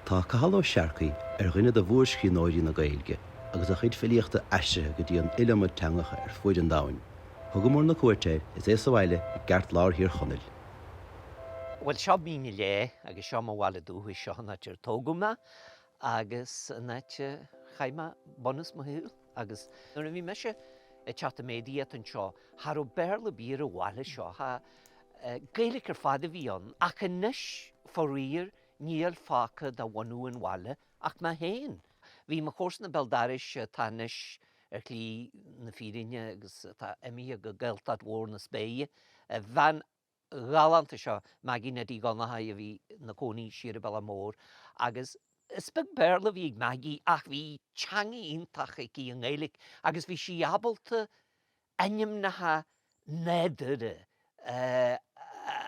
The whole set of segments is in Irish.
Tá Cathal Ó Searcaigh ar dhuine de mhórscríbhneoirí na Gaeilge agus a chuid filíochta aistrithe go dtí an iliomad teangacha ar fuaid an domhain. Thugamar na cuairt air is é sa bhaile i gceartlár Thír Chonaill. Bhuel, seo Mín an Leá agus seo mo bhaile dúchais, seo an áit ar tógadh mé agus an áit a chaith mé bunús mo shaoil. Agus nuair a bhí mise ag teacht i méadaíocht anseo, cha raibh Béarla ar bith ar an bhaile seo, cha, Gaeilge ar fad a bhí ann. Ach anois, faraor, Níl fágtha de bhunú an bhaile ach mé féin. Bhí mo chomharsana béal dorais atá anois ar shlí na fírinne agus atá imithe go Gaeltacht mhór na spéire, an bhean ghalánta seo, Maggie Neidí Dhonnchaidh a bhí ina cónaí siar an bealach mór agus is beag Béarla a bhí ag Maggie ach bhí teanga iontach aici i nGaeilge agus bhí sí ábalta ainmneacha nádúrtha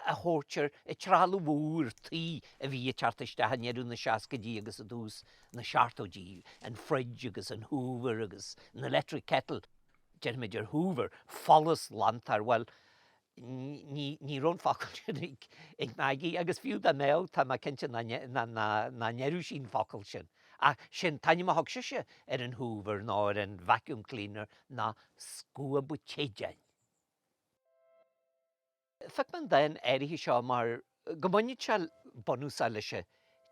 a thabhairt ar an trealamh úr tí a bhí ag teacht isteach i ndeireadh na seascaidí agus i dtús na seachtóidí, an fridge agus an hoover agus an electric kettle. Déarfaimid ar hoover, folasghlantóir, bhuel, ní raibh an focal sin ag Maggie agus fiú dá mbeadh, tá mé cinnte nach ndéarfadh sí an focal sin. Ach sé'n t-ainm a thug sise ar an hoover nó ar an vacuum cleaner ná scuabadh téideáin. Phioc mé an dán áirithe seo mar go mbaineann sé bunúsach leis an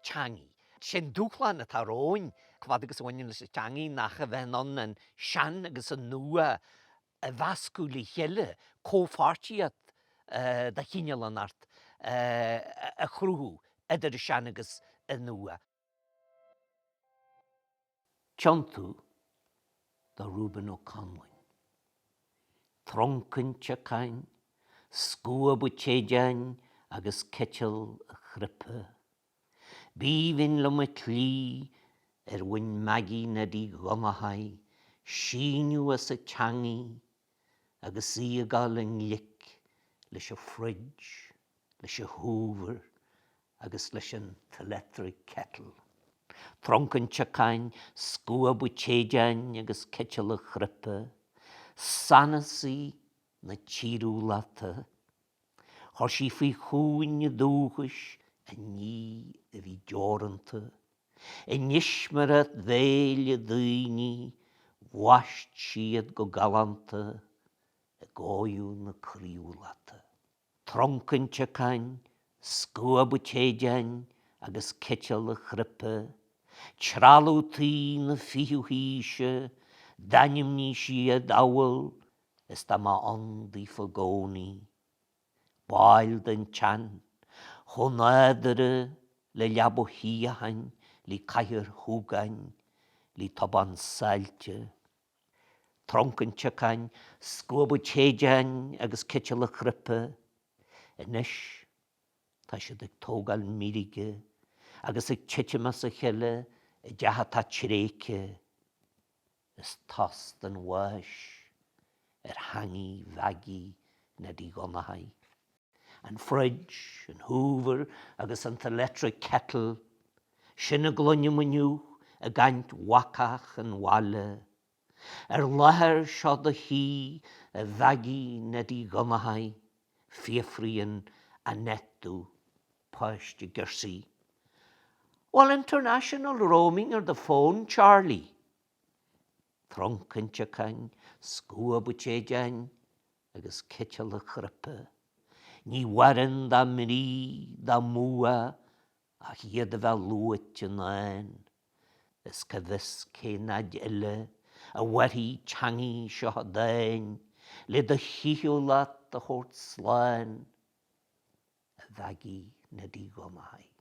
teangaidh. Sé'n dúshlán atá romhainn, chomh fada agus a bhaineann leis an teangaidh, nach a bheith in ann an sean agus an nua a mheascadh le chéile, comhpháirtíocht de chineál inteacht a chruthú idir an sean agus an nua. Tiontú do Reuben Ó Conluain. Trunc an tsiocáin, scuabadh téideáin agus citeal a chripe. B'aoibhinn liom an tslí ar bhain Maggie Neidí Dhonnchaidh síneadh as a teangaidh agus í ag dul i ngleic leis an fridge, leis an hoover agus leis an t-electric kettle. Trunc an tsiocáin, scuabadh téideáin agus citeal a chripe, sanasaí na tíriúlachta. Chuir sí faoi chúinne dúchais an ní a bhí deoranta. I ndeismireacht bhéil daoine, bhaist sí iad go galánta i gcóiriú na croíúlachta. Trunc an tsiocáin, scuabadh téideáin agus citeal a chripe, trealamh tí na fichiú haoise, d'ainmnigh sí iad amhail is dá mba ann daofa i gcónaí. Baill den tsean, chomh nádúrtha le leaba shuíocháin, le cathaoir shúgáin, le tobán saillte. Trunc an tsiocáin, scuabadh téideáin agus citeal a chripe. Anois tá siad ag tógáil meirge agus ag titim as a chéile i dteach atá tréigthe. Is tost an bháis ar theangaidh Mhaggie Neidí Dhonnchaidh. An fridge, an hoover agus an t-electric kettle, sin a gcluinim inniu i gcaint bhacach an bhaile. Ar láthair seo do thí, a Mhaggie Neidí Dhonnchaidh, fiafraíonn Annette do páiste girseach, Bhfuil international roaming ar do phone, Charlie? Trunc an tsiocáin, scuabadh téideáin agus citeal a chripe. Ní mhaireann dá mbrí, dá mbua ach iad a bheith luaite i ndán. Is cá bhfios cén fhad eile a mhairfidh teangaidh seo an dáin le do shaoithiúlacht a thabhairt slán, a Mhaggie Neidí Dhonnchaidh.